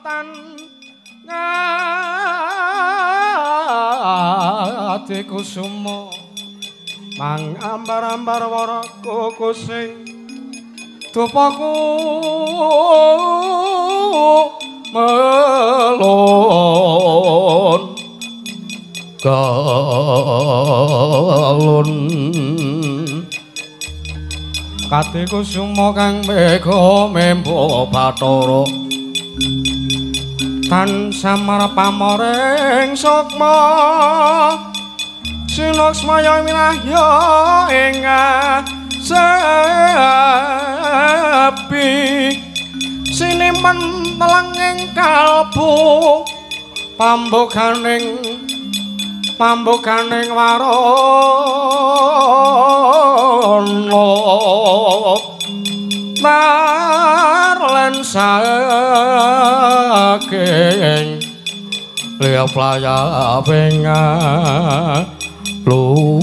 tan ngadikusuma mang ambar-ambar wara kukusing dupaku melon galon katikusuma kang mega membo bathara tan samar pamoring sukma sinuksmaya winahya ing sepi sinimen telenging kalbu pambukaning pambukaning warana tarlen saking liyap layaping luyup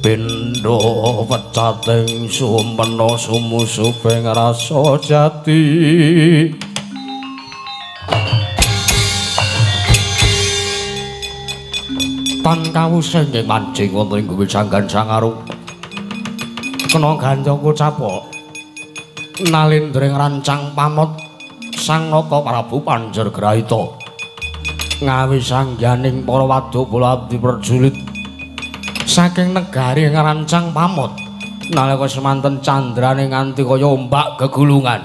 pindha pecating sumena sumusuping rasa jati. Tan kawusing ing mancing wonten ing bumi janggan sangaru kena ganja kocapa nalindring rancang pamot Sang Nata Prabu Panjer Grahita ngawi sangyaning para wadopala abdi prajurit saking negari ngrancang pamot nalika semanten candrane nganti kaya ombak gegulungan.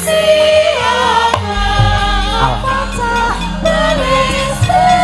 Siapa pecah belis.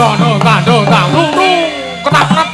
dong dong dong dong dong ketapret.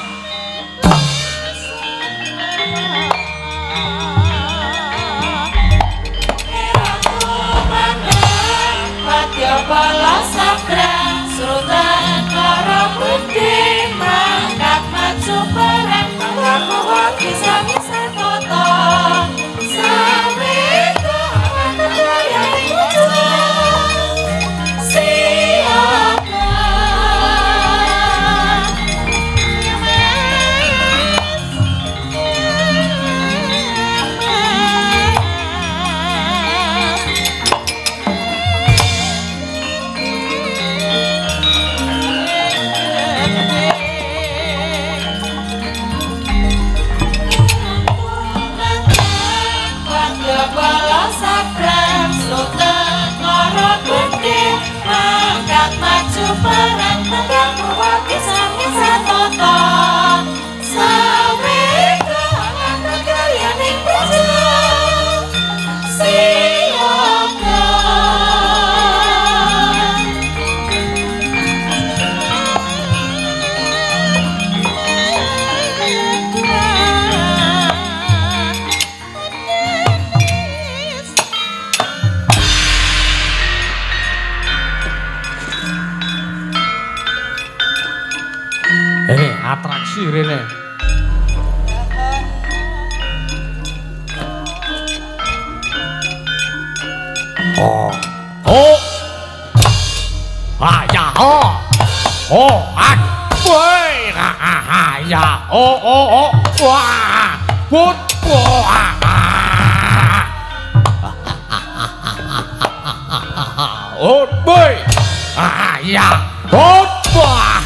Atraksi rene. Oh. Oh. Ah ya oh. Oh ah. Woi ha ha ya. Oh oh oh. Wah. Put wah. Oh boy. Ah ya. Oh wah.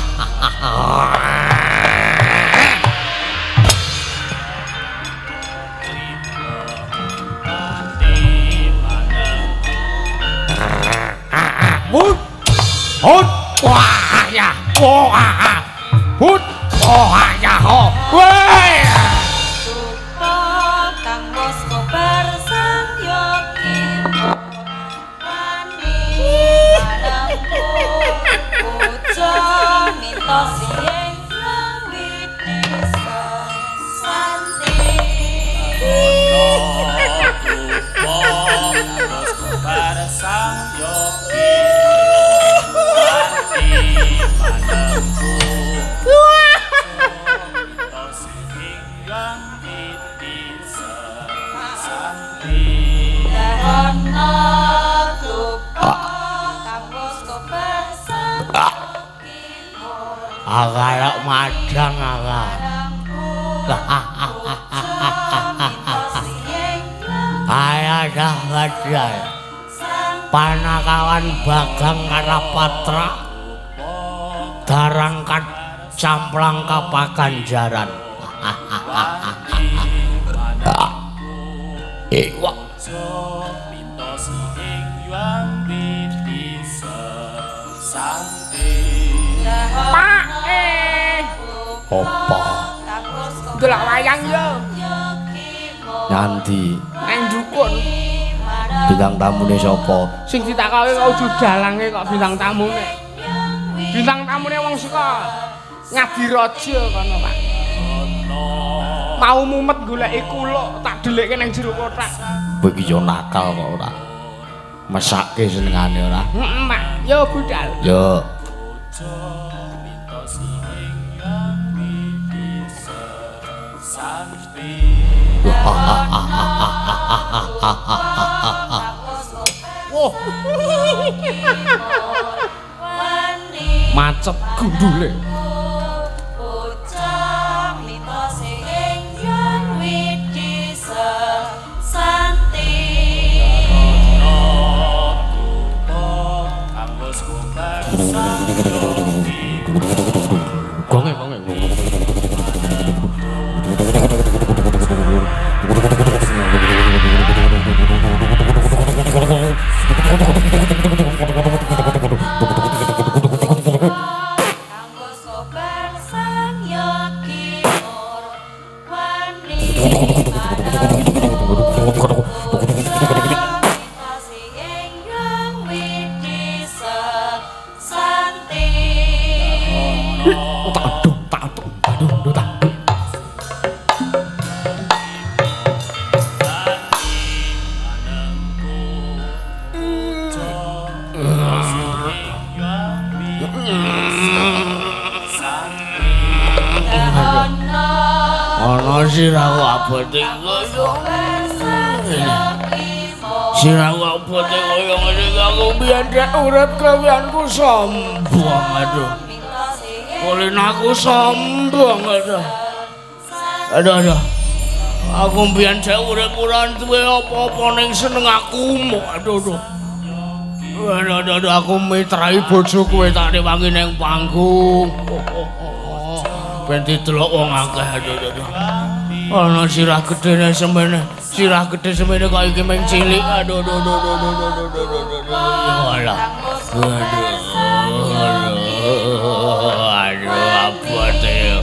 Hut wah ya wah hut wah ya ho weh tupa kang wis kobar sang yogi wani manengku puja minta sing widi santi tupa kang wis kobar sang yogi Agalak madang aga. Ayah dah badai. Panakawan Bagang Karapatra darangkat camplang kapaganjaran. Wah. Pak Opo? Delok wayang yo. Nyanti. Nang dukun. Bintang tamune sapa? Sing ditakoki kok udu dalange kok bintang tamune. Bintang tamune wong saka Ngadiraja kono, Pak. Mau mumet goleki kuluk tak dhelekke nang jero kothak. Kowe iki yo nakal kok ora. Mesake senengane ora. Heeh, Pak. Yo budal. Yo. Wah. Macet gundule. Gonge gonge. Ana sirahku abote kaya ngene. Sirahku abote kaya ngene aku mbiyen rek urip gaweanku sombong aduh. Kulinaku sombong aduh. Aduh aduh. Aku mbiyen jek urip ora duwe apa-apa ning seneng aku mok aduh aduh. Aduh aduh aduh aku mitrai bojoku tak rewangi ning panggung. Ben didelok wong akeh aduh aduh. Ana sirah gedene semene, sirah gedhe semene kok iki mung cilik aduh aduh aduh aduh aduh aduh aduh. Alah. Aduh. Aduh abote.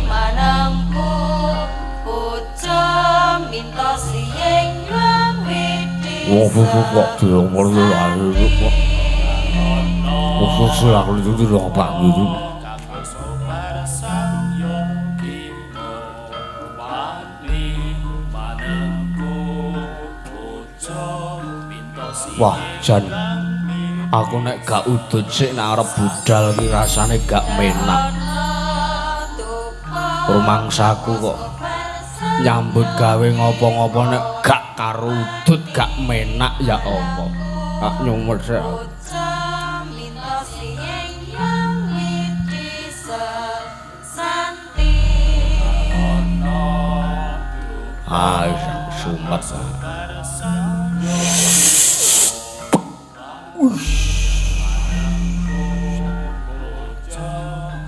Wong kok diomor kok. Kok aku itu apa gitu. Wah, jan aku nek gak udut sik nek arep budal iki rasane gak menak. Rumangsaku kok nyambut gawe ngopo-ngopo nek gak karo udut gak menak ya apa. Tak nyumet sik aku. Ah, sumet.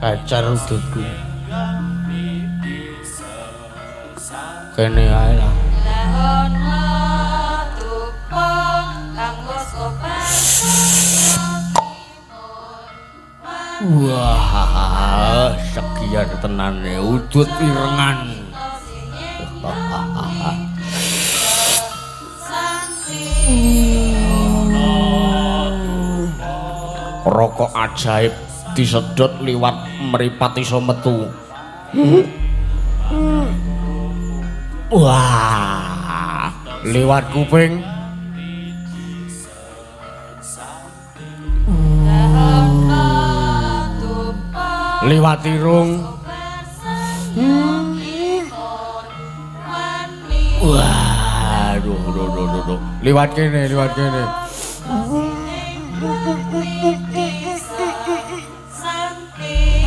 Kacar udutku. Kene ae lah. Wah, sekian tenane udut irengan. Rokok ajaib disedot liwat mripat iso metu. Wah, liwat kuping. Liwat irung. Wah, aduh, aduh, aduh, aduh. Liwat kene, liwat kene.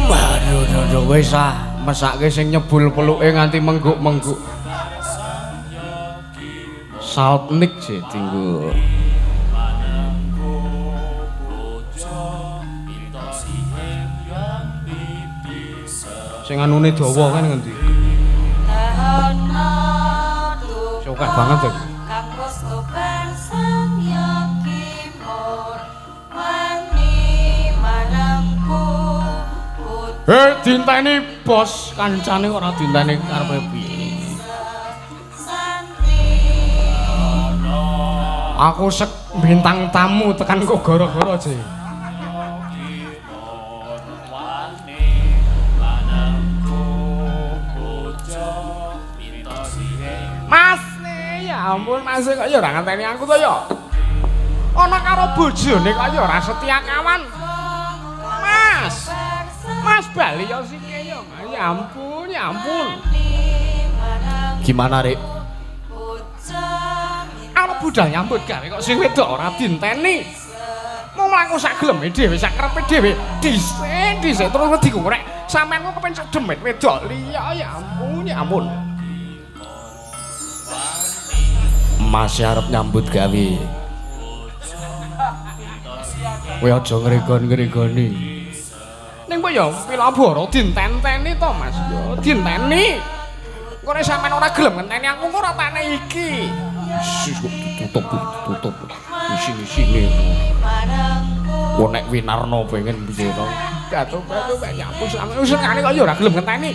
Waduh, aduh, wis ah, mesake sing nyebul peluke nganti mengguk-mengguk. Saltnik sih tinggu. Sing anune dawa kan ngendi? Sokah banget ya. Hei, dinteni bos, kancane kok ora dinteni karepe piye. Aku sek bintang tamu tekan kok gara-gara aja. Mas nih, ya ampun Mas kok ya ora ngenteni aku to ya. Ana karo bojone kok ya ora setia kawan. Mas. Mas bali ya sike ya. Ya ampun, ya ampun. Gimana, Rik? Arep budal nyambut gawe kok sing wedok ora dinteni. Mung mlaku sak geleme dhewe, sak karepe dhewe. Dhisik, dhisik terus wedi rek. Sampeyan kok kepen demit wedok liya, ya ampun, ya ampun. Masih arep nyambut gawe. Kowe aja ngregon-ngregoni. Ning kok ya pilabara dintenteni to, Mas. Ya dinteni. Engko nek sampean ora gelem ngenteni aku engko ora takne iki. Kok ditutup, ditutup. Isine-isine. Kok nek Winarno pengen piye to? Gatuk-gatuk ya ampun sampean senengane kok ya ora gelem ngenteni.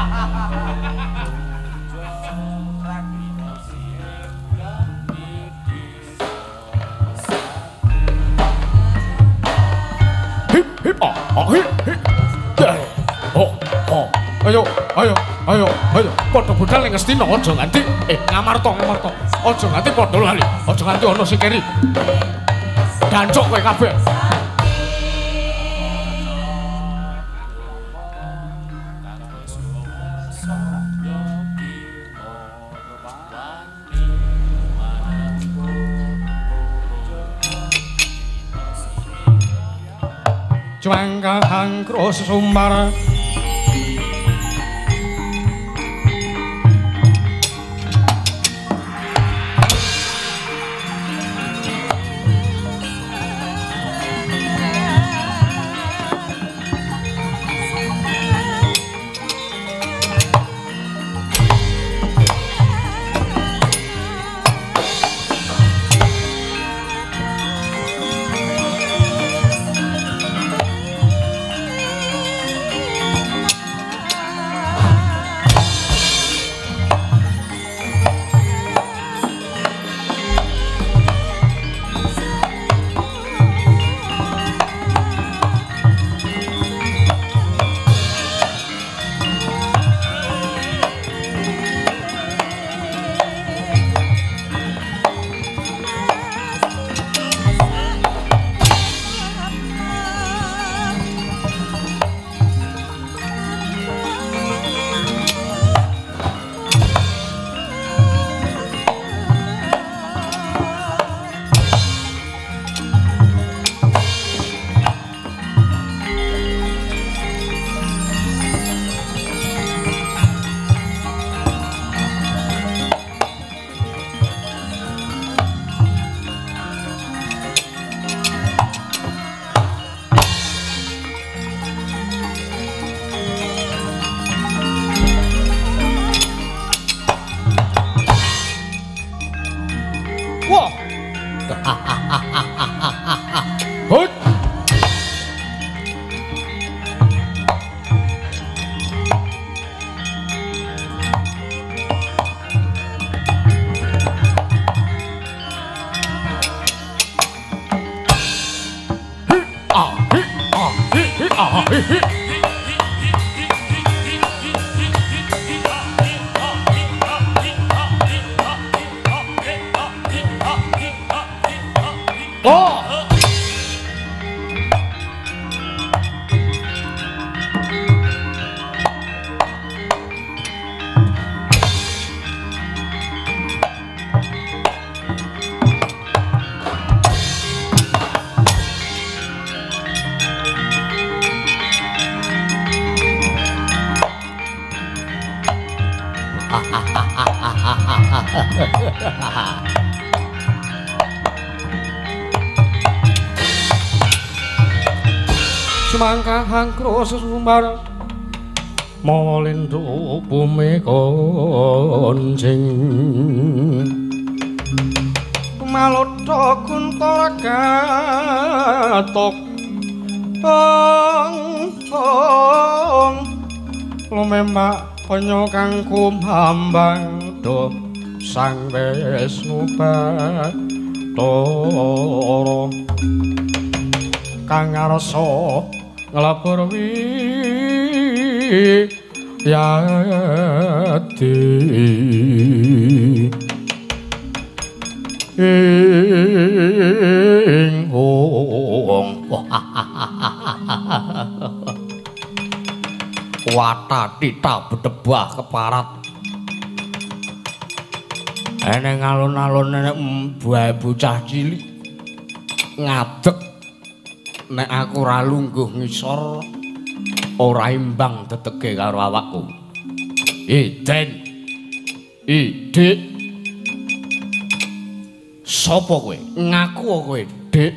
Hip hip ah ah hip hip. Oh oh. Ayo ayo ayo ayo padha budhal ning Ngastina aja nganti Ngamarta Ngamarta. Aja nganti padha lali. Aja nganti ana sing keri. Dancuk kowe kabeh. Cuangkang kros sumbar. Sumangkahang kroso sumbar mawa lindhu bumi konjing malotha kuntara gatok ong ong lumemak penya kang kumambang do Sang Wisnu Bathara kang ngarsa nglebur wiyadi ing wong watatita bedebah keparat eneng alun-alun enek bae bocah cilik ngadeg nek aku ora lungguh ngisor ora imbang tetege karo awakku. Iden. Dik. Sopo kowe? Ngaku kowe, Dik.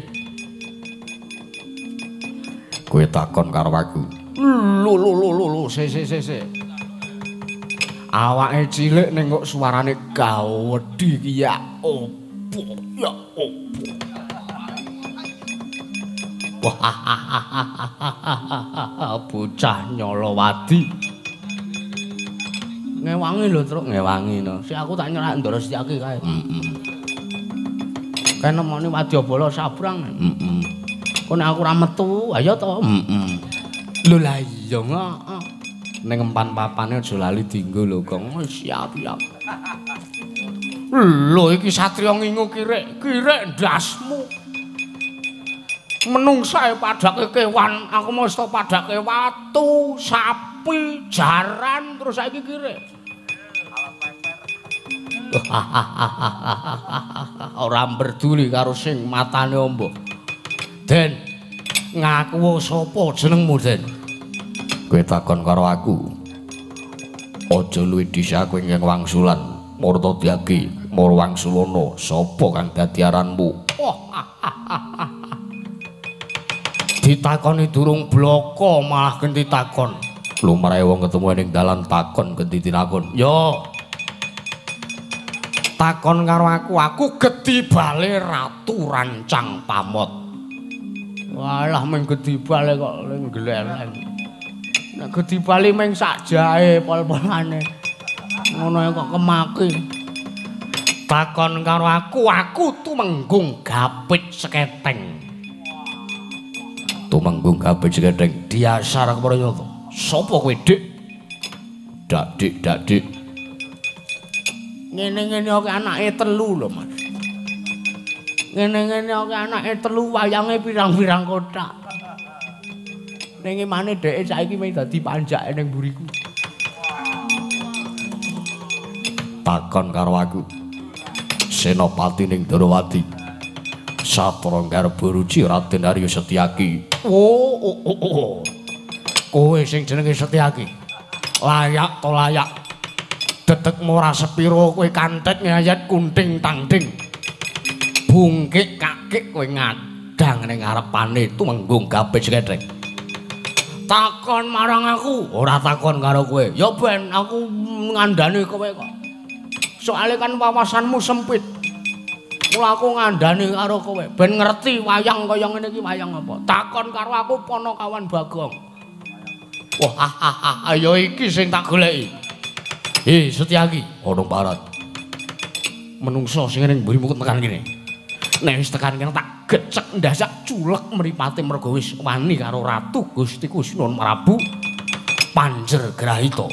Kowe takon karo aku. Lho lho lho lho, se se se se. Awake cilik ning kok suarane gawedhi iki ya opo? Ya opo? Wah, bocah Nyolowadi. Ngewangi lho, Truk, ngewangi no. Sik aku tak nyerak Ndara Setyaki kae. Heeh. Kae nemoni wadyabala sabrang. Heeh. Kok nek aku ora metu, ayo to. Heeh. Lho lah iya heeh. Ning empan papane aja lali dienggo lho, Gong. Siap, siap. Lho iki satriya ngingu kirik, kirik ndasmu. Menungsae padake kewan, aku mesti padake watu, sapi, jaran terus saiki kirik. Ora mberduli karo sing matane amba. Den, ngaku sapa jenengmu, Den? Kowe takon karo aku. Aja luwih dhisik aku ing wangsulan Murtadyaki, Murwangsulana, sapa kang dadi aranmu? Oh. Ditakoni durung bloko malah genti takon. Lumrahe wong ketemu ning dalan takon genti tinakon. Yo. Takon karo aku, aku gedhi bale Ratu Rancang Pamot. Walah mung gedhi bale kok gleleng. Nek gedhi bale mung sak jae pol-polane. Ngono kok kemaki. Takon karo aku, aku Tumenggung Gapit Seketeng. Tumenggung Gapit Seketeng diasar keprayata. Sapa kowe, Dik? Dak dik dak dik. Ngene-ngene oke anake telu lho, Mas. Ngene-ngene oke anake telu wayange pirang-pirang kothak. Ning emane dheke saiki mung dadi panjake ning mburiku. Takon karo aku. Senopati ning Ndorowati. Satra Garba Ruci Raden Arya Setyaki. Oh, oh, oh, oh. Kowe sing jenenge Setyaki. Layak to layak. Dedekmu ora sepiro kowe kantet ngayat kunting tangding. Bungkik kakik kowe ngadang ning ngarepane Tumenggung Gapit Seketeng. Takon marang aku, ora takon karo kowe. Ya ben aku ngandani kowe kok. Soale kan wawasanmu sempit. Mula aku ngandani karo kowe ben ngerti wayang kaya ngene iki wayang apa. Takon karo aku Ponokawan Bagong. Wah, ayo iki sing tak goleki. Hei Setyaki, ana parat. Menungso sing ning mburimu tekan kene. Nek wis tekan kene tak gecek ndasak culek mripate mergo wis wani karo Ratu Gusti Kusnun Prabu Panjer Grahita.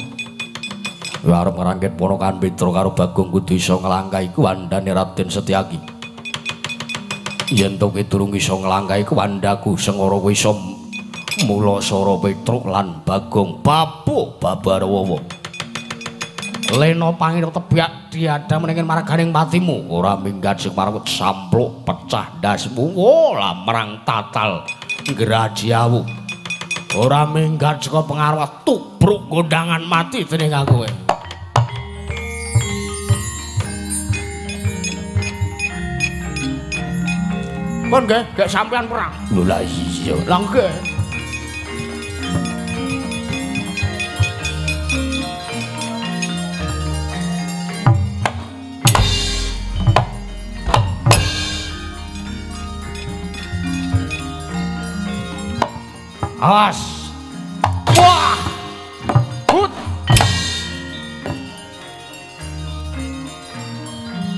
Kowe arep ngrangkit ponakan Petruk karo Bagong kudu iso nglangkahi kuwandane Raden Setyaki. Yen to kowe durung iso nglangkahi kuwandaku sengara kowe iso mulasara Petruk lan Bagong babu babarwawa. Lena pangira tebak diadam ning marganing patimu ora minggat sing marang sampluk pecah ndasmu. Oh lamrang tatal ngrajiawu ora minggat saka pengaruh tubruk gondangan mati dening aku kowe. Pun nggih, gek sampean perang. Lho lah iya. Lah nggih. Awas. Wah. Hut.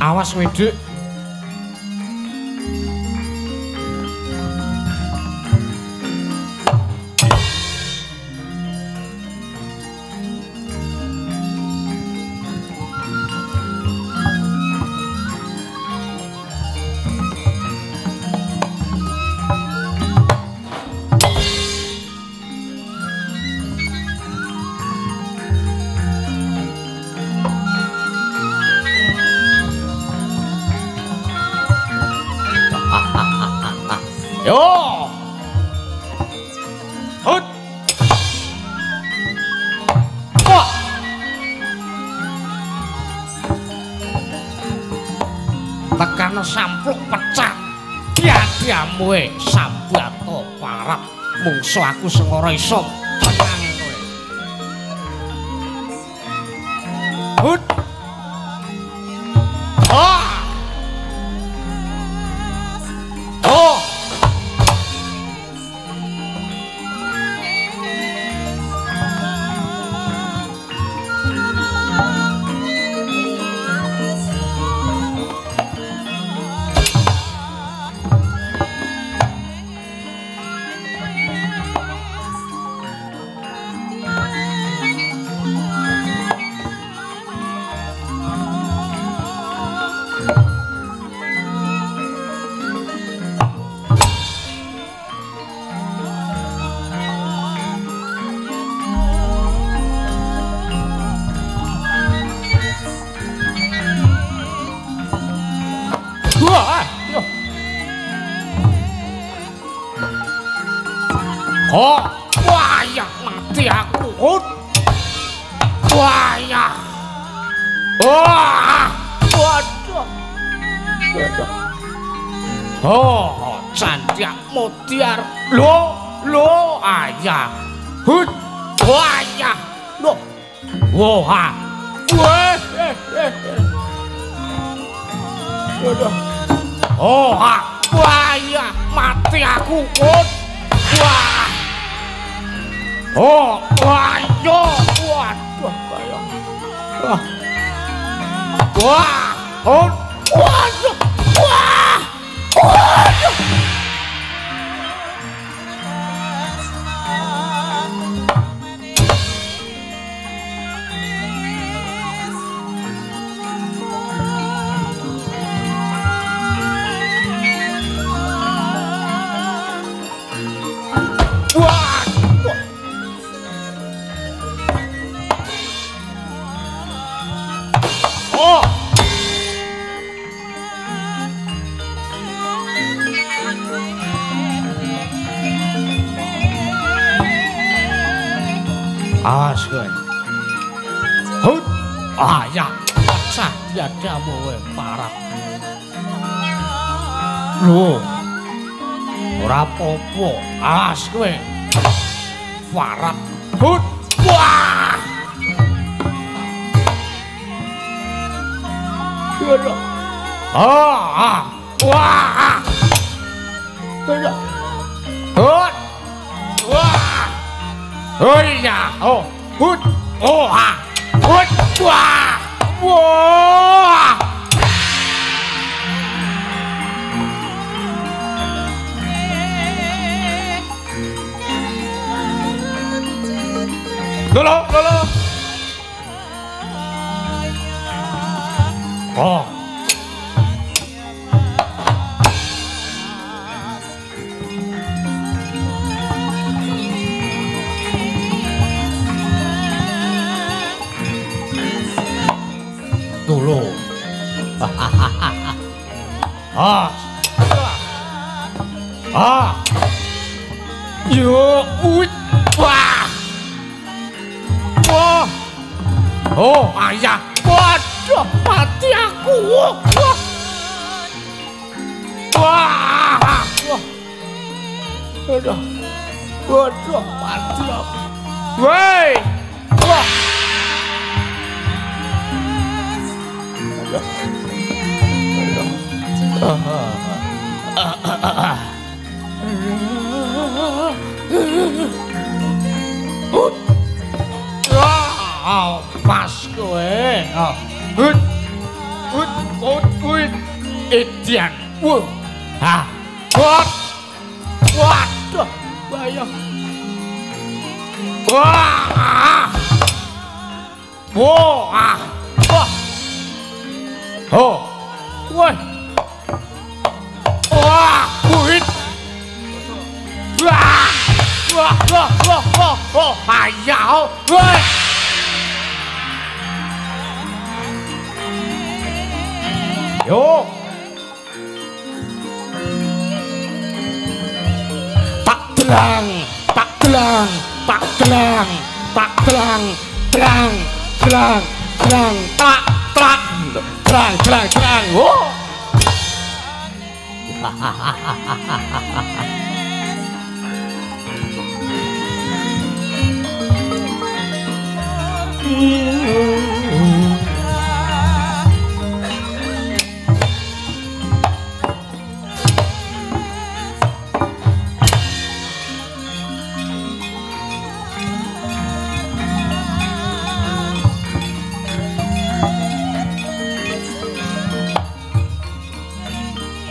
Awas wedhik. Yo. Hut. Wah. Tekan sampluk pecah. Diadiamu sambato parap mungsu aku sing ora iso menang kowe. Hut. Ah. Oh. Oh, wah ya mati aku. Wah ya. Wah, waduh. Waduh. Oh, cantik mutiar. Lo, lo ayah. Hut, wah ya. Lo. Wah. Wah. Waduh. Oh, wah ya, mati aku. Wah. Oh, wah yo. Waduh, kaya. Wah. Wah. Oh, waduh. Wah. Waduh. Oh. Awas kowe. Hut. Ah ya, pecah dadamu kowe parah. Lho. Ora apa-apa. Awas kowe. Parah. Hut. Wah. Ah, wah. Hut. Wah. Oh iya, oh, hut, oh, ah, hut, wah, wah. Lolo, lolo. Oh. Dulu. Ah. Ah. Yo, wih. Wah. Wah. Oh, ayah. Waduh, mati aku. Wah. Wah. Wah. Waduh. Waduh, mati aku. Woi. Wah. Ah, pas kowe. Hut. Hut, hut, hut. Edian. Wah. Ha. Wah. Waduh, bahaya. Wah. Wah. Wah. Oh. Wah. Wah, kuit. Wah. Wah, wah, wah, wah, wah, ayah. Wah. Yo. Tak telang, tak telang, tak telang, tak telang, telang, telang, telang, tak, tak, telang, telang, telang. Oh.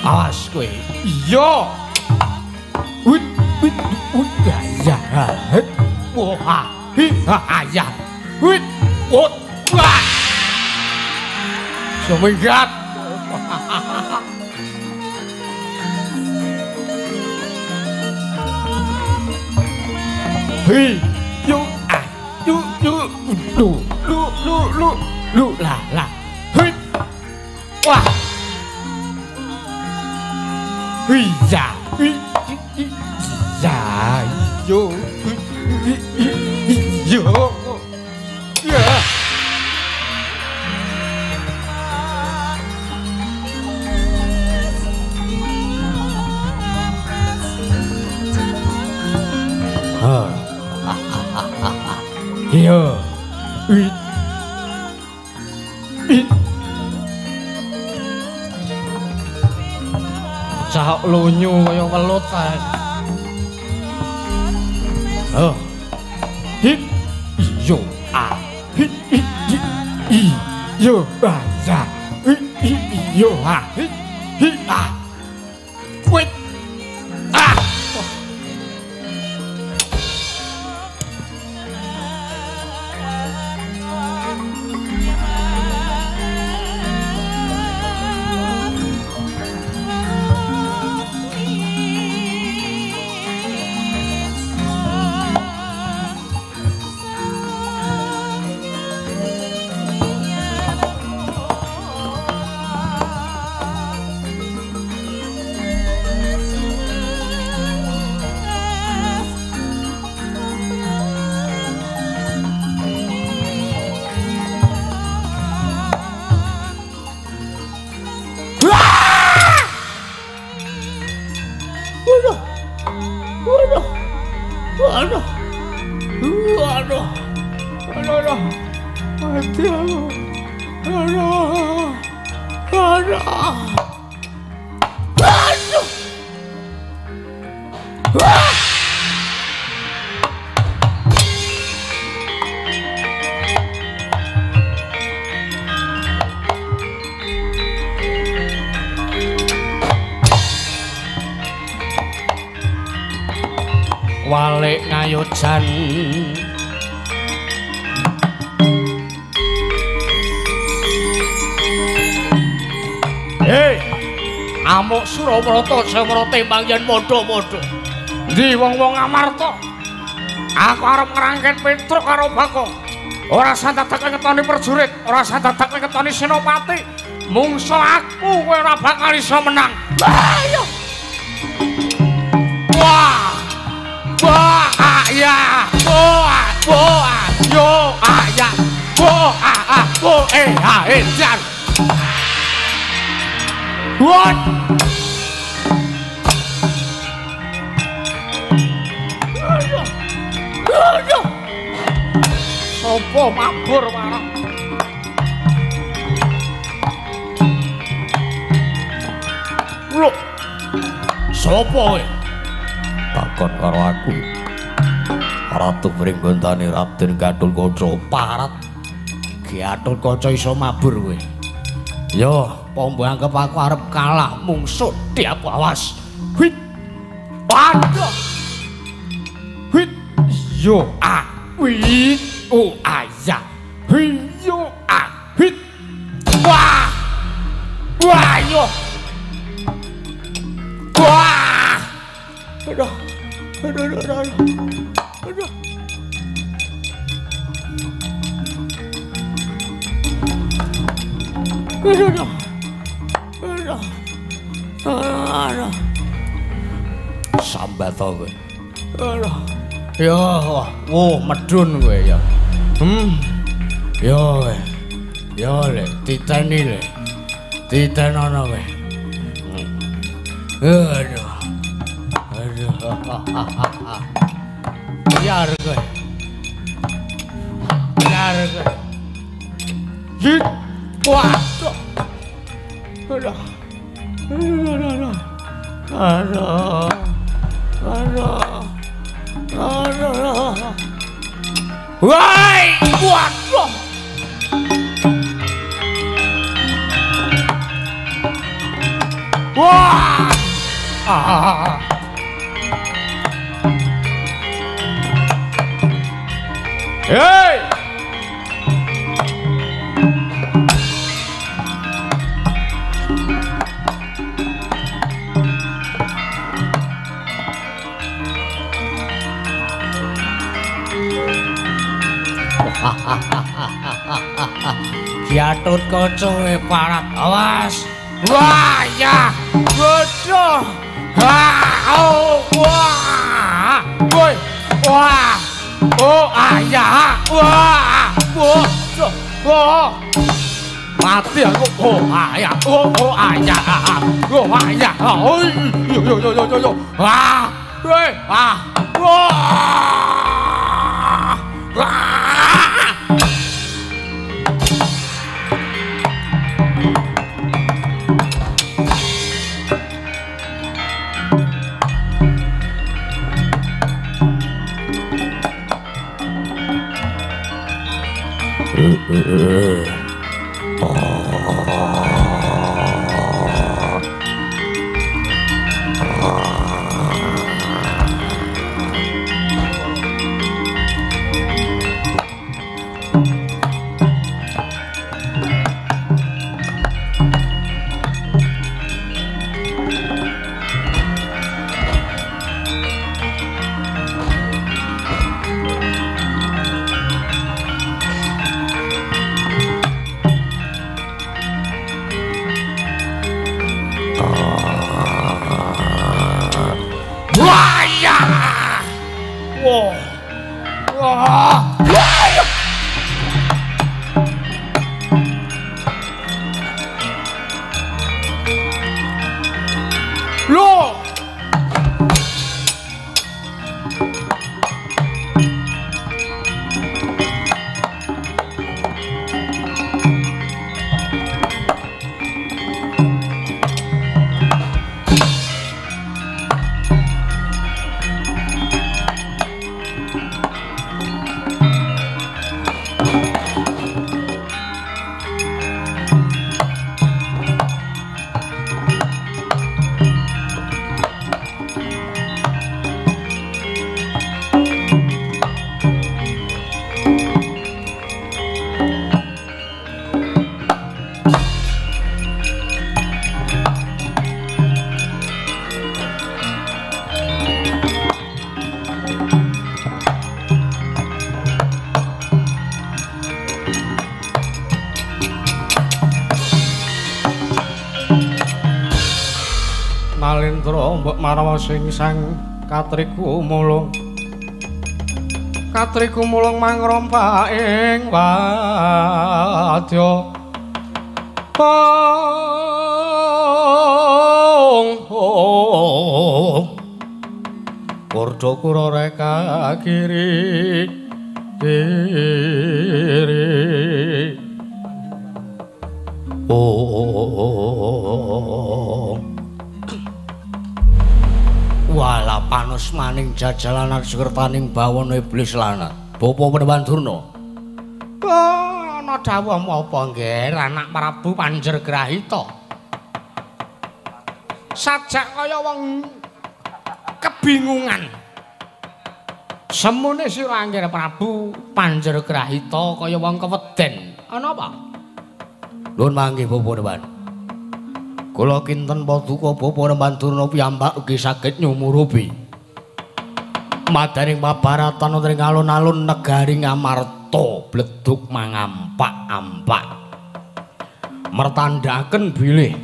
Awas kowe. Iya. Wut wut wut ya. Wah. Hi ha ya. Wut wut wah. Suminggat. Hi yu ah yu yu lu lu lu lu lu la la. Hi. Wah. Hi ya, hi ya, Yo. Yo. Ya. Iya. Cahok lunyu kaya welut kae. Oh. Hit. Yo a. Hit hit i. Yo a za. Hit yo a. Hit hit a. Wait. Ah. Walik ngayojan hei amuk Surabrata Jawara tembang yen padha-padha ndi wong-wong Amarta aku arep ngrangket Petruk karo Bagong ora sandadak ngetoni prajurit ora sandadak ngetoni senopati mungso aku kowe ora bakal iso menang. Ayo wah wah ya wah wah yo ya wah ah wo eh ha eh jan what sopo mabur marah lho sopo kowe takon karo aku Ratu Pringgondani Raden Gatotkaca parat Gatotkaca iso mabur kowe yo apa mbok anggap aku arep kalah mungsuh tiap awas hit waduh hit yo a wit o a ya hit yo a hit wah wah yo wah aduh aduh aduh aduh aduh aduh aduh aduh sambat kowe aduh ya wah medun kowe ya ya kowe ya le titeni le titenono kowe aduh aduh biar kowe biar kowe hit waduh aduh aduh aduh aduh aduh woi waduh wah ah hey Gatotkaca parat awas wah ya bodoh ha oh wah woi Wah. Oh, ayah. Wah. Wah. Wah. Mati aku. Oh, ayah. Oh, oh, ayah. Oh, ayah. Oh, yo yo yo yo yo. Wah. Weh. Ah. Wah. Wah. Nalendra mbok marawa sing sang katriku mulung. Katriku mulung mangrompak ing wadya. Ong ong. Kurdo kura reka kiri kiri. Oh. Walah panus maning jajalanan sekertaning bawono iblis lanat. Bapa Panembahan Durna. Ana dawuh apa nggih anak Prabu Panjergrahita. Sajak kaya wong kebingungan. Semune sira Anggir Prabu Panjergrahita kaya wong keweden. Ana apa? Nuwun mangke Bapa Panembahan. Kula kinten paduka Bapa Panembahan Durna piyambak ugi saged nyumurupi madaning pabaratan wonten ing alun-alun negari Ngamarta bledug mangampak-ampak mertandhaken bilih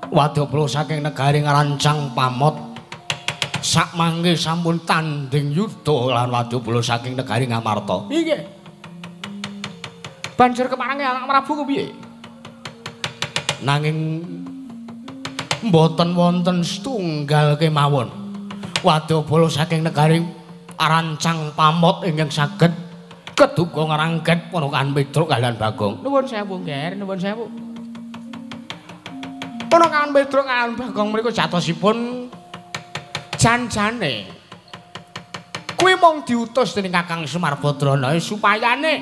wadyabala saking negari Ngrancang Pamot sakmangke sampun tanding yudha lan wadyabala saking negari Ngamarta. Inggih. Banjur keparange anak Prabu kepiye? Nanging mboten wonten setunggal kemawon wadyabala saking negari Rancang Pamot ingkang saged keduga ngrangket Ponokan Petruk kaliyan Bagong. Nuwun sewu, Nger, nuwun sewu. Ponokan Petruk kaliyan Bagong mriku jatosipun jan-jane kuwi mung diutus dening Kakang Semar Badrana supayane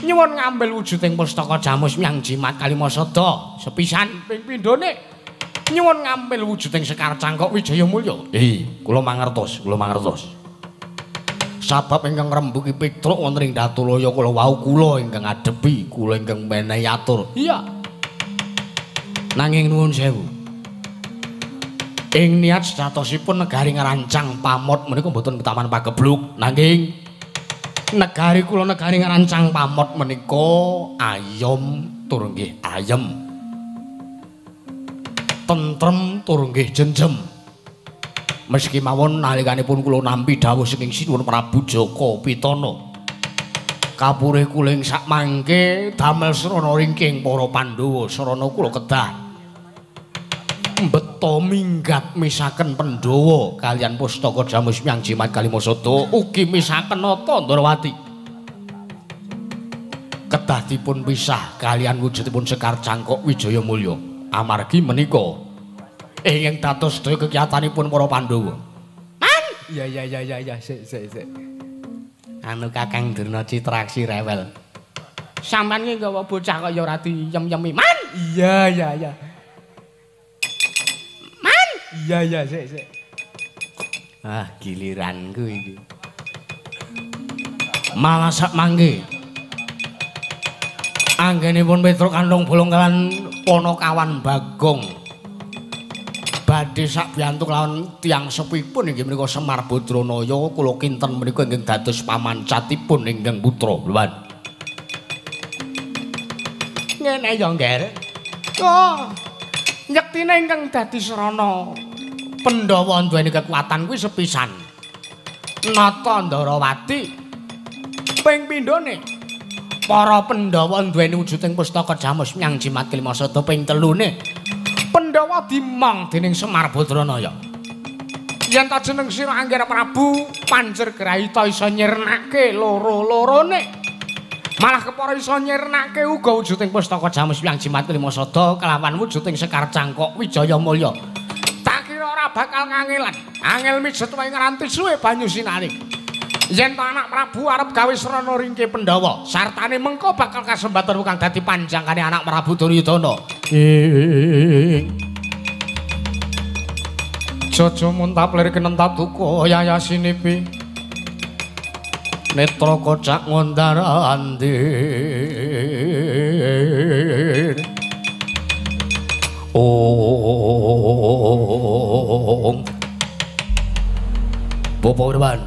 nyuwun ngambil wujuding pustaka Jamus Myang Jimat Kalimasada sepisan ping pindhone nyuwun ngambil wujuding Sekar Cangkok Wijaya Mulya. Kula mangertos, kula mangertos. Sabab ingkang ngrembuki Petruk wonten ing Datulaya kula wau kula ingkang ngadepi, kula ingkang menehi atur. Iya. Nanging nuwun sewu. Ing niat sejatosipun negari Ngrancang Pamot menika mboten petaman pagebluk, nanging negari kula negari Ngrancang Pamot menika ayom tur nggih ayem. Tentrem tur nggih jenjem. Meski mawon nalikanipun kula nampi dawuh saking Sinuwun Prabu Jaka Pitana. Kapurih kula ing sakmangke damel srana ringking para Pandhawa, srana kula kedah mbeta minggat misaken Pandhawa kaliyan pustaka Jamus Miang Jimat Kalimasada ugi misaken Nata Ndrawati. Kedah dipun pisah kaliyan wujudipun Sekar Cangkok Wijaya Mulya. Amargi menika ingkang dados sedaya kekiyatanipun para Pandhawa. Man, iya iya iya iya iya, sik sik sik. Anu Kakang Durna Citraksi rewel. Sampeyan ki nggawa bocah kok ya ora diyem-yemi. Man, iya iya iya. Man, iya iya sik sik. Ah, giliranku iki. Malah sak mangke anggenipun Petruk Kanthong Bolong kalan Panakawan Bagong badhe sakbiyantu lawan tiyang sepipun inggih menika Semar Badranaya kula kinten menika ingkang dados pamancatipun ingkang putra. Lho. Ngene ya, Ngger. Oh. Yektine ingkang dadi srana Pandhawa duweni kekuatan kuwi sepisan. Nata Ndrawati ping pindhone para Pandhawa duweni wujuding pustaka Jamus Miang Jimat Kalimasada ping telune Pandhawa dimong dening Semar Badranaya. Yen ta jeneng sira Angger Prabu Panjer Grahita iso nyirnake loro-lorone. Malah kepara iso nyirnake uga wujuding pustaka Jamus Miang Jimat Kalimasada kelawan wujuding Sekar Cangkok Wijaya Mulya. Tak kira ora bakal kangelan. Angel mijet wae ngranti suwe banyu sinari. Yen ta anak Prabu arep gawe srana ringke Pandhawa, sartane mengko bakal kasembatan kang dadi panjangkane anak Prabu Duryudana. Ing Jaja muntap lir kenentap duka yayasinipi netra kocak ngondar andir. Ong Bapak Wirwan,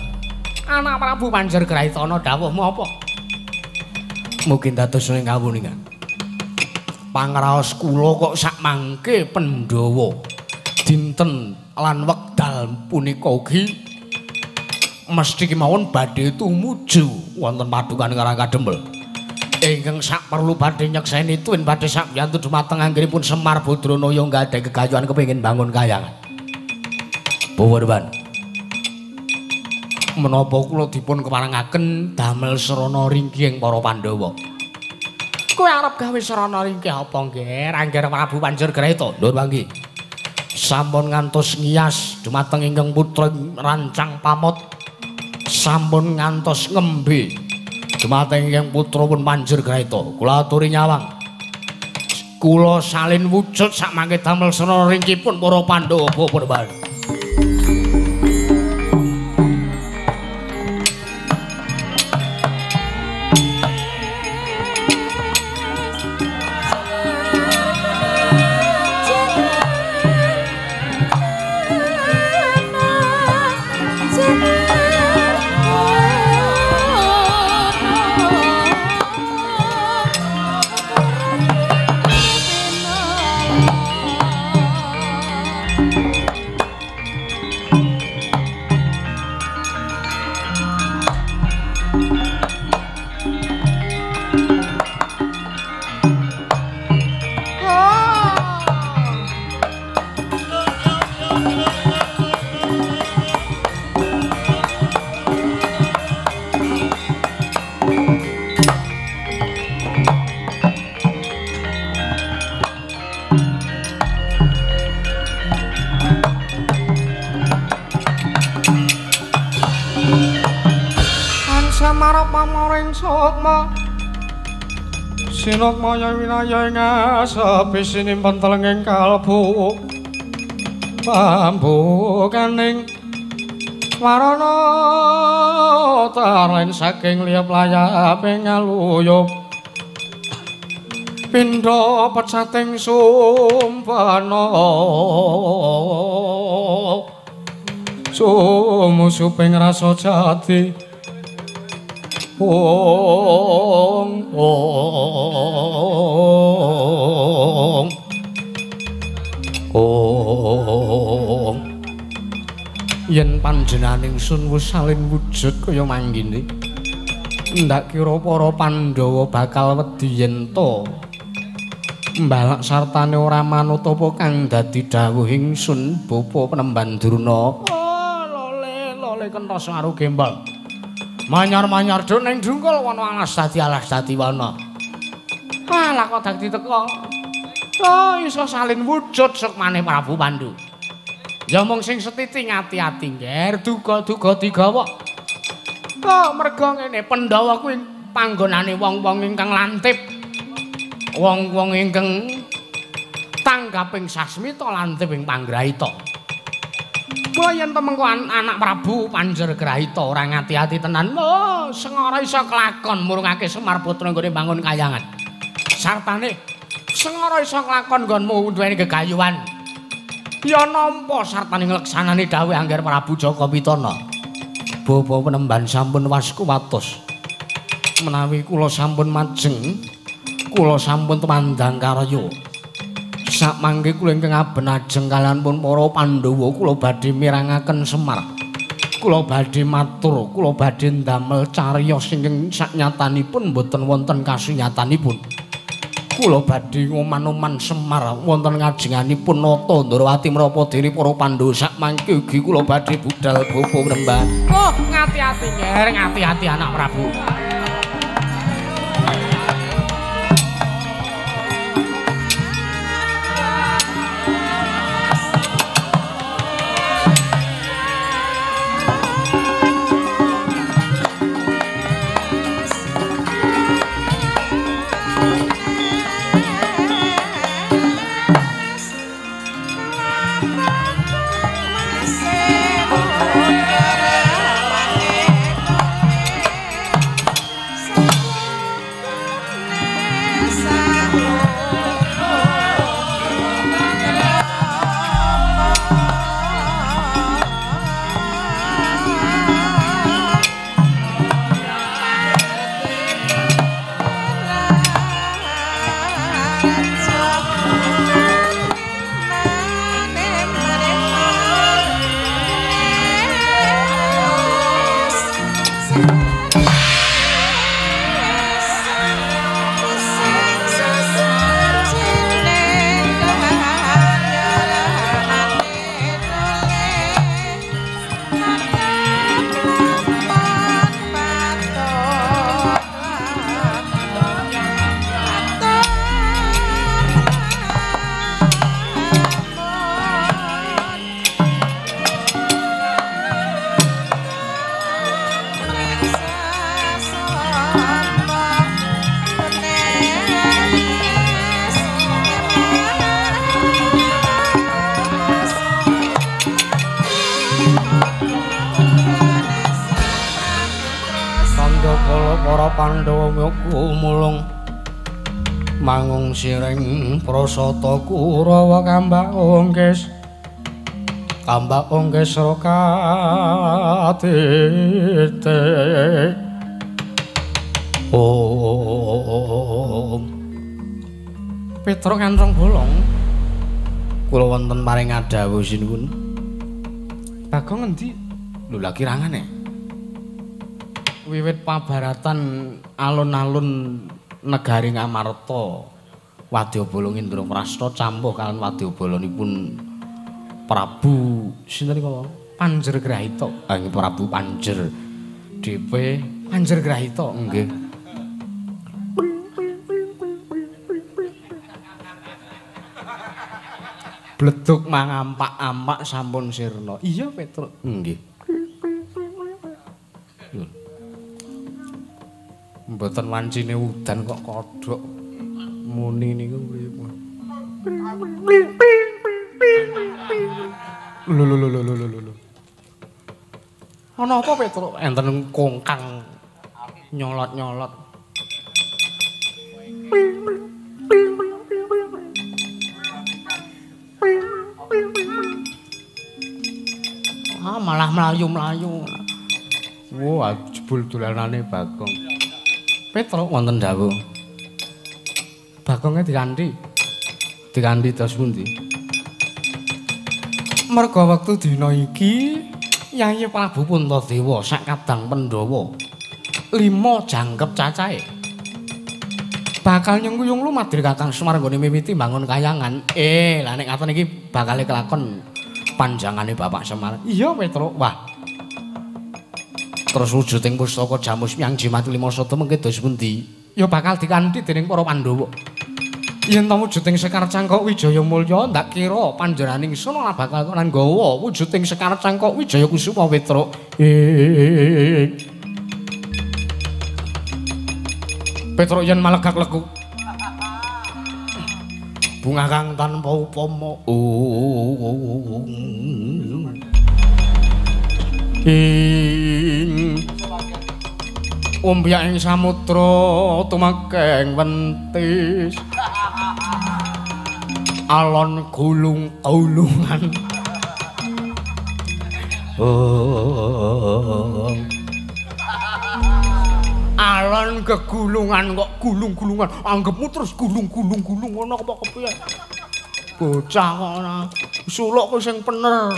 anak Prabu Panjer Grahitana dawuhmu apa? Mungkin dados ing kawuningan. Pangraos kula kok sakmangke Pandhawa dinten lan wekdal punika ugi mesti kemawon badhe tumuju wonten padukan Karang Kadempel. Ingkang sak perlu badhe nyekseni tuwin badhe sakbiyantu dumateng anggenipun Semar Badranaya nggadhahi gegayuhan kepengin bangun kayangan. Bapak, menapa kula dipun keparengaken damel srana ringkih para Pandhawa? Kowe arep gawe srana ringkih apa, Ngger? Angger Prabu Panjer Grahita. Nuwun manggi. Sampun ngantos ngiyas dumateng ingkang putra rancang pamot. Sampun ngantos ngembe dumateng ingkang putra pun Panjer Grahita. Kula aturi nyawang. Kula salin wujud sakmangke damel srana ringkihipun para Pandhawa Bapak. Sinukmaya winaya ing asepi sinimpen telenging kalbu pambukaning warana tarlen saking liyap layaping ngaluyup pindha pecating sumpena sumusuping rasa jati. Ong ong ong Yen panjenengan ingsun wis salin wujud kaya manggene, ndak kira para Pandhawa bakal wedi yen to mbalak sartane ora manut apa kang dadi dawuh ingsun Bapa Penemban Durna. Oh, lole lole kentos karo gembol. Manyar-manyar do ning dungkul wana alas dadi alas dadi wana. Alah kok dadi teko. Oh, iso salin wujud sukmane Prabu Pandu. Ya mung sing setiti ngati-ati ngger duga-duga digawa. Oh, merga ngene Pandhawa kuwi panggonane wong-wong ingkang lantip. Wong-wong ingkang tanggaping sasmita lantip ing panggrahita. Mula yen to mengko anak Prabu Panjergrahita ora ngati-ati tenan, oh, sengara iso kelakon murungake Semar putra nggone bangun kayangan. Sartane sengara iso kelakon nggonmu duweni gegayuhan. Ya nampa sartane ngleksanani dawuh Angger Prabu Jaka Pitana. Bapa Penemban sampun waskuwatos. Menawi kula sampun majeng, kula sampun tumandang karya. Sakmangke kula ingkang aben ajeng kaliyan pun para Pandhawa kula badhe mirangaken Semar. Kula badhe matur, kula badhe ndamel cariyos ingkang saknyatanipun boten wonten kasunyatanipun. Kula badhe ngoman-oman Semar wonten ngajenganipun Nata Ndrawati menapa dene para Pandhawa sakmangke ugi kula badhe budal Bapa Penemban. Oh, ngati-ati nger, ngati-ati anak Prabu. Mangung siring prasata Kurawa kambak ongkes kambak ongkes rokatite. Om Petruk Kanthong Bolong kula wonten paring adhawuh sinuwun. Bagong ngendi? Lho lha kirangane. Wiwit pabaratan alun-alun negari Ngamarta Wadyabala Indraprasta campuh kalian wadyabalanipun Prabu sinten niku Panjergrahita. Ah Prabu Panjer DP Panjergrahita nggih. Bleduk mangampak-ampak sampun sirna. Iya Petruk. Nggih. Mboten wancine udan kok kodhok muni niku pripun. Lho lho lho lho lho lho. Ana apa Petruk? Enten kongkang nyolot-nyolot. Ah malah mlayu-mlayu. Wah, jebul dolanane Bagong. Petruk wonten dawuh. Bagonge dikanthi. Dikanthi dos pundi? Merga wektu dina iki Yayi Prabu Puntadewa sak kadang Pandhawa 5 jangkep cacahe. Bakal nyengkuyung lumadri Kakang Semar nggone mimiti mbangun kayangan. Lah nek ngaten iki bakale kelakon panjangane Bapak Semar. Iya Petruk. Wah. Terus wujuding pustaka Jamus Myang Jimat 5 Sata mengke dos pundi? Ya bakal dikanthi dening para Pandhawa. Yen ta wujuding Sekar Cangkok Wijaya Mulya ndak kira panjenenganing ingsun ora bakal lan nggawa wujuding Sekar Cangkok Wijaya Kusuma Petruk. Petruk yen malegak leku. Bunga kang tanpa upama. Ing ombyak ing samudra tumekeng wentis. Alon gulung-gulungan. Alon gegulungan kok gulung-gulungan. Anggepmu terus gulung-gulung-gulung ngono apa kepiye? Bocah kok ora suluk ku sing bener.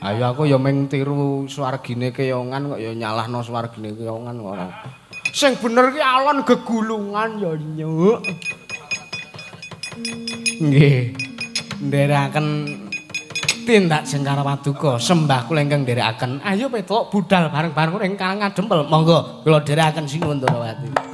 Ayo aku ya mung tiru swargine keyongan kok ya nyalahno swargine keyongan kok ora. Sing bener ki alon gegulungan ya nyuk. Nggih. Nderekaken tindak Jengkara Paduka sembah kula ingkang nderekaken. Ayo Petruk budal bareng-bareng ing Karang Adempel. Monggo kula nderekaken sinuwun Ndorowati.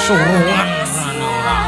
Surungan ora.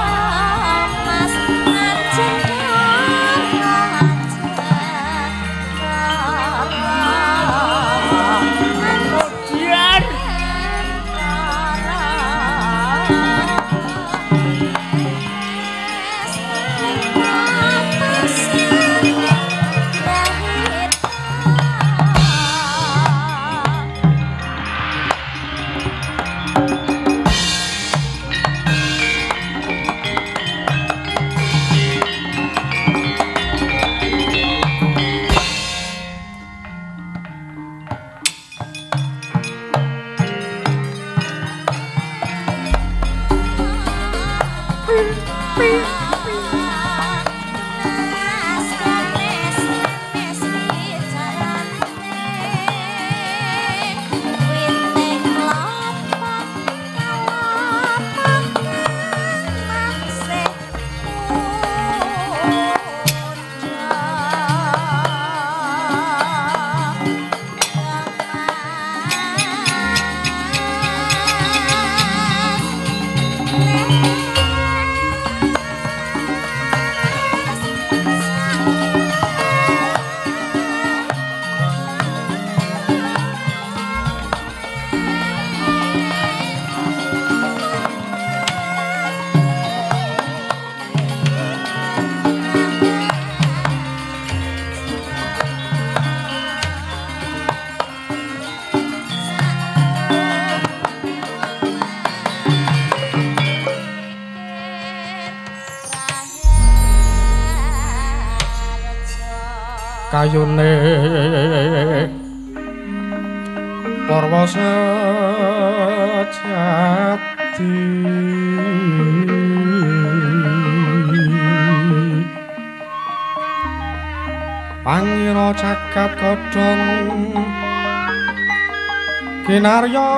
Kayune parwa sejati pangira cakat kodhong kinarya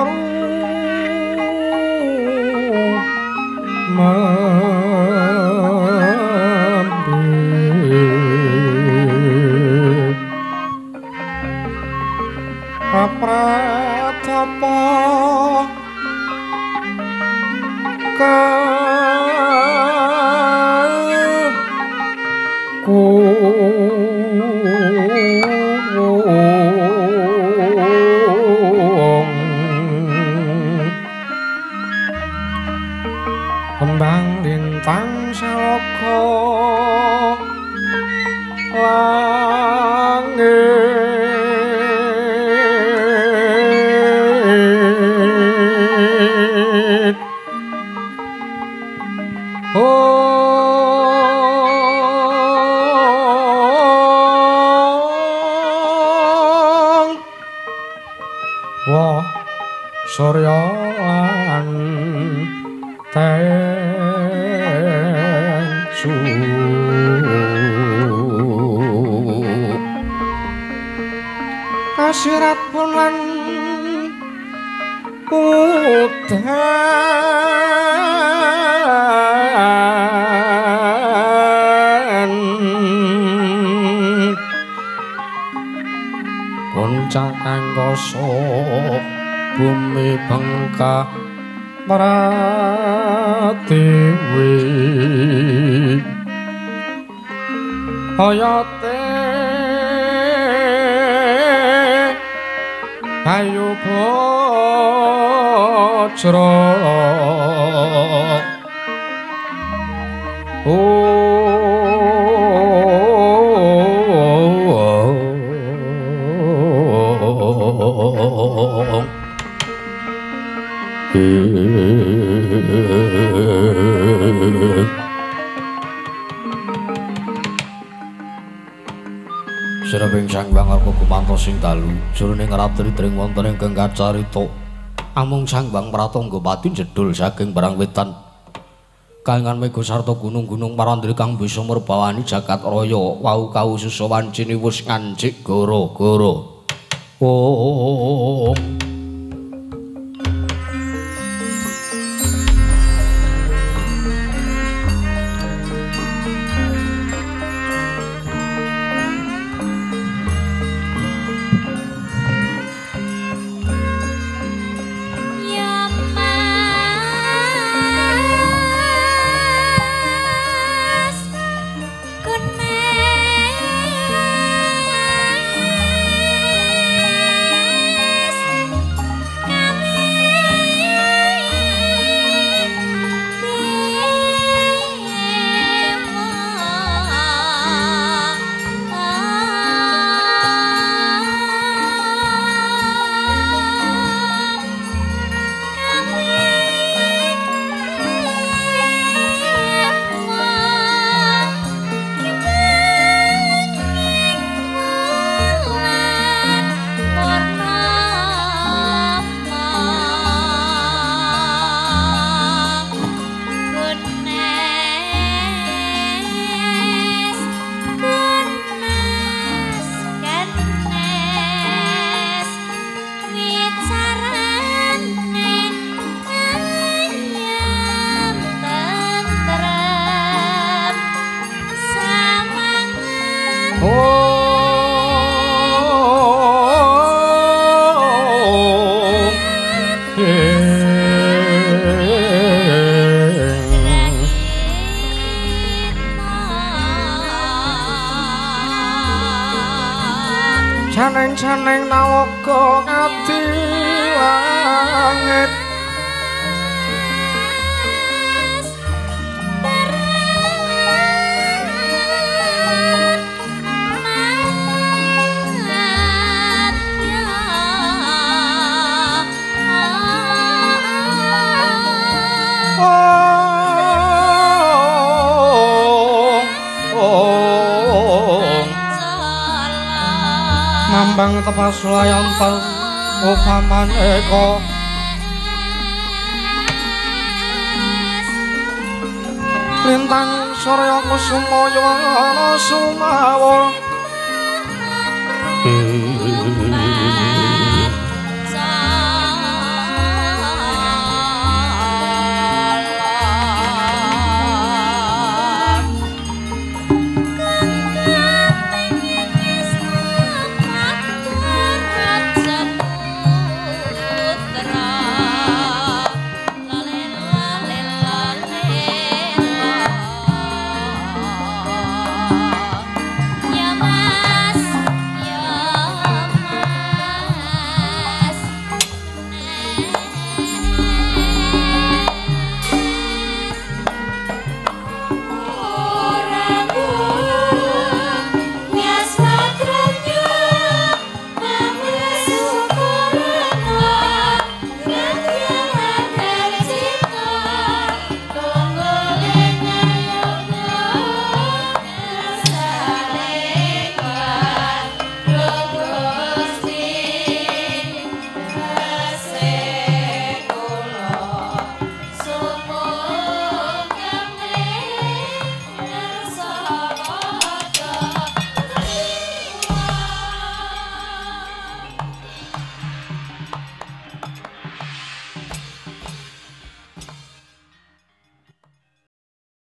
Pratapa kembang lintang saloka langit. Tengsu kasirat pun lan udan puncak angkasa bumi bengkak pratiwi hayate ayu bajra Sreping Sang Hyang Arka gumantos sing dalu jroning ratri tring wonten ingkang kacarita amung Sang Hyang Pratangga pati jedul saking barang wetan kalingan mega sarta gunung-gunung parandri kang bisa murbawani jagat raya wau kaususa wancine wus ngancik gara-gara. Oh. Caneng-caneng nawaga ngati langit mambang tepas layantal upaman eko lintang surya kusuma yuwana sumawur.